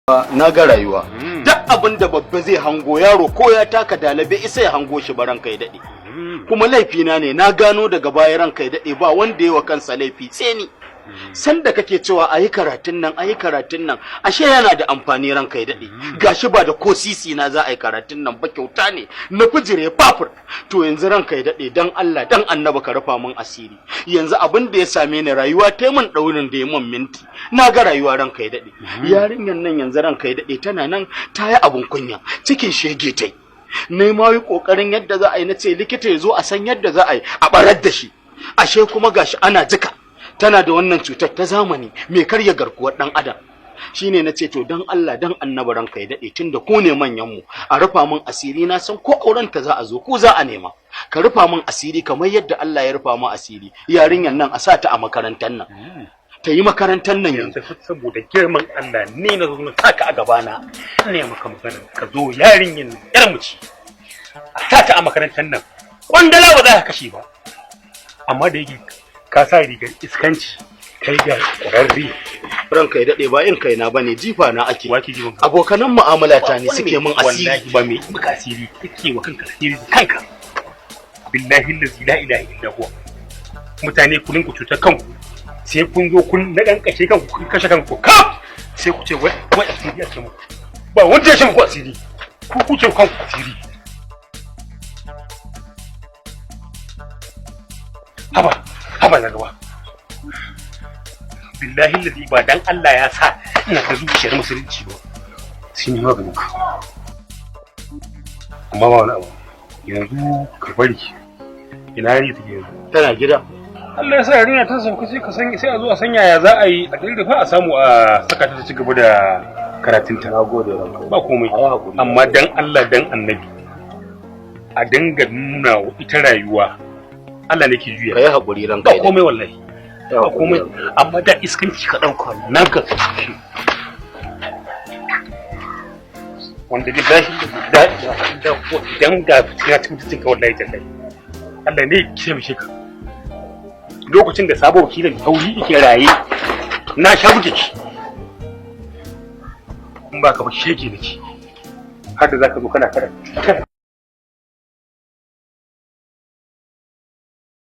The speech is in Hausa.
Na ga rayuwa, duk abin da babba zai hango, yaro ko ya taka dalabe isa ya hango shi ba. Ranka ya daɗe, kuma laifina ne, na gano daga baya. Ranka ya daɗe, ba wanda ya wa kansa laifi sai ni. Sanda kake cewa ayi karatun nan, ayi karatun nan, ashe yana da amfani. Ranka ya daɗe, gashi ba da ko sisi na za a yi karatun nan ba, kyauta ne na fijire fafur. To yanzu, ranka ya daɗe, dan Allah dan Annabi ka rufa min asiri. Yanzu abin da ya same ni, rayuwa ta min ɗaurin da ya min minti. Na ga rayuwa, ranka ya daɗe. Yarinyar nan yanzu, ranka ya daɗe, tana nan ta yi abun kunya, cikin shege tai. Ne ma yi kokarin yadda za a yi, na ce likita ya zo a san yadda za a yi a barar da shi. Ashe kuma gashi ana jika tana da wannan cutar ta zamani mai karya garkuwar dan adam. Shine na ce to, dan Allah dan Annabi, ranka ya daɗe, tunda ku ne manyan mu, a rufa min asiri. Na san ko auren ta za a zo, ku za a nema. Ka rufa min asiri kamar yadda Allah ya rufa min asiri. Yarinyar nan a sa ta a makarantar nan, ta yi makarantar nan yanzu. Yanzu saboda girman Allah, ni na zo na saka a gabana ne maka magana, ka zo yarinyin yar mu ci, a sa ta a makarantar nan, kwandala ba za ka kashe ba. Amma da yake ka sa rigar iskanci, kai ga ƙwararre. Ranka ya daɗe, ba in kaina bane, jifa na ake. Wake jifan ka? Abokanan mu'amala ta ne suke min asiri. Wallahi ba mai maka asiri, kake wa kanka asiri da kanka. Billahi allazi la ilaha illa huwa, mutane ku rinka cutar kanku, sai kun zo kun na dan kashe kanku, kun kashe kanku kaf, sai ku ce wai wai asiri ake muku. Ba wanda ya ce muku asiri, ku kuke kanku asiri. Haba haba na gaba, billahi allazi ba dan Allah ya sa ina da zuciyar musulunci ba, sai ni maganin ka. Amma ba wani abu, yanzu ka bari. Ina yari take yanzu? Tana gida. Allah ya sa yarinya ta sauka, sai ka san sai a zo a san yaya za a yi a dirrifa a samu a saka ta ci gaba da karatunta. Na gode, ranka. Ba komai. A yi haƙuri. Amma dan Allah dan Annabi a dinga nuna wa ita rayuwa Allah ne ke juya. Ka yi haƙuri, ranka Ba ya daɗe. komai wallahi. Yi Ba haƙuri, komai. ranka. Amma da iskanci ka dauka nan ka wanda billahi da da idan ga fitina cikin mutuncin ka, wallahi tallahi Allah ne ya taimake ka. Lokacin da sabo wakilin tauri yake raye, na sha buge ki, in ba ka ba shege nake har da zaka zo kana kada.